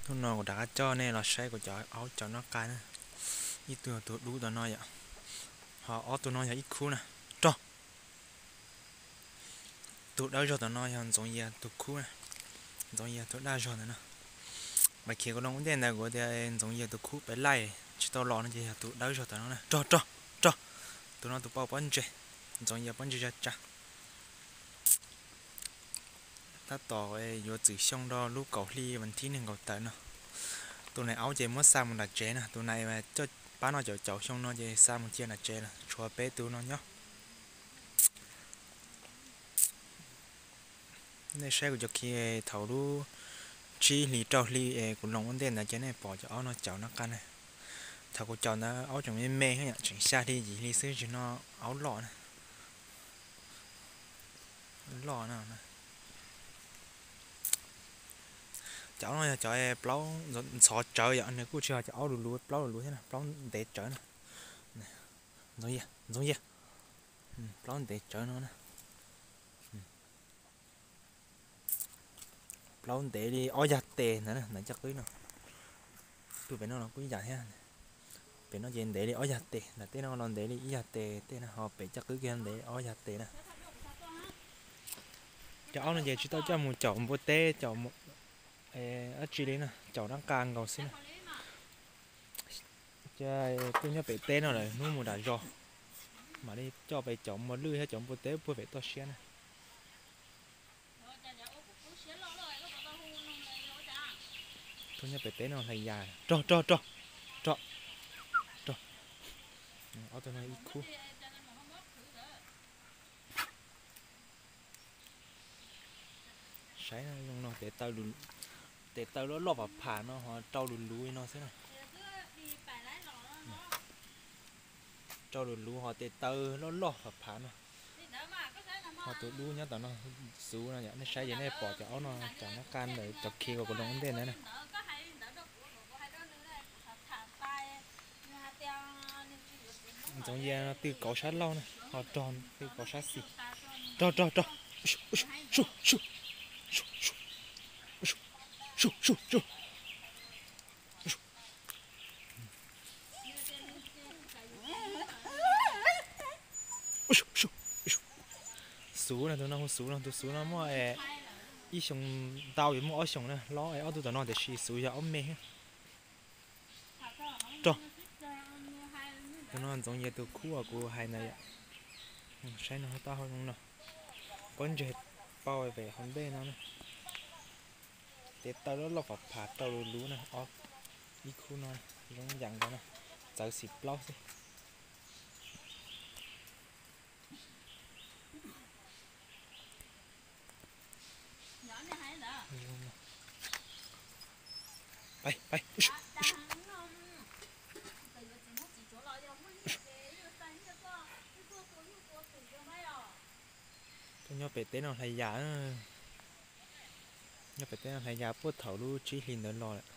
Hnub no kuv rov qab coj nej los saib kuv cov aub caum nab qa na. Ib tug yog tus dub tom no yom, ho ob tug no yog ib khub na. Rog. Tus dawb zog tom no yog Ntxoov Yias tus khub na. Ntxoov Yias tus daj zog ntawm no. Pais khiav kuv loo ua ntej ntawd kuv tias Ntxoov Yias tus khub pem laij tsis tau los no ces yog tus dawb zog tom no na. Rog, rog, rog. Tus no tus poj pob ntseg, Ntxoov Yias pob ntseg tsa tsa. Tab tom yuav txwm xyoo rau lub kaum hli vas thib nees nkaum tawm no. Tus nais aub ces muab xa mus nram tsev na, tus nais coj pab no caum caum xyoo no ces xa mus cia nram tsev lawm, tshuav peb tus no nyob. Nej saib kuv cov khi thaum lub tsib hlis rau hli es kuv loo ua ntej ntawd ces nej pom cov aub no caum nab qa na. Thaum kuv caum ntawd aub tseem me me, tseem xya hli yim hli xwb, tsis no aub loj na. Loj no. Cov aub no yog cov plaub ntxhov tsawv yom, nws kuj tsis yog cov aub luv luv plaub luv luv thiab na, plaub ntev tsawv na. Ntxoov Yias, Ntxoov Yias, plaub ntev tsawv no na. Plaub ntev li ob yag tes ntawd na, ntawm caj qwb no. Tus pem no los kuj ib yam thiab. Pem no ces ntev li ob yag tes, ntawm tej no los ntev li ib yag tes tej na, ho pem caj qwb kiag ntev ob yag tes na. Cov aub no ces tsis tau coj mus caum npua teb, caum dab tsi li na, caum nab qa nkaus xwb na. Ces kuj nyob pem teb no lawm, hnub mus nram zos mam li coj pem caum npua lwj thiab caum npua teb puag pem toj siab na. Tuaj nyob pem teb no hlais yas, rog rog rog, rog, rog. Ob tug no ib khub. Saib no, tes taw loj loj pham pham no ho rau luv luv li no xwb na. Rau luv luv ho tes taw loj loj pham pham no. Ho tus dub nyob tom no xuv no yom, nej saib ces nej pom cov aub no caum nab qa ntawm cov khi uas kuv loo ua ntej ntawd na. Ntxoov Yias no tw kauv sab laug na, ho rog tw kauv sab xis. Rog rog rog. Xuv no, tus no hu xuv no, tus xuv no muaj ib xyoos ntau yuav muaj ob xyoos na, hlob ob tug tom no tiam sis xuv yog ob me. Rog. Tus no Ntxoov Yias tus khub uas kuv hais ntawd yom. Saib no, taub hau zoo no, pob ntseg pau pem hauv ntej no na. Tes taw loj loj pham pham rau luv luv na, ib khub no zoo yam nkaus na, txawv xim plaub xwb. Tuaj nyob pem teb no hlais yas. Nyob pem teb no hlais yas puag thaum lub tsib hlis ntawd los lawm.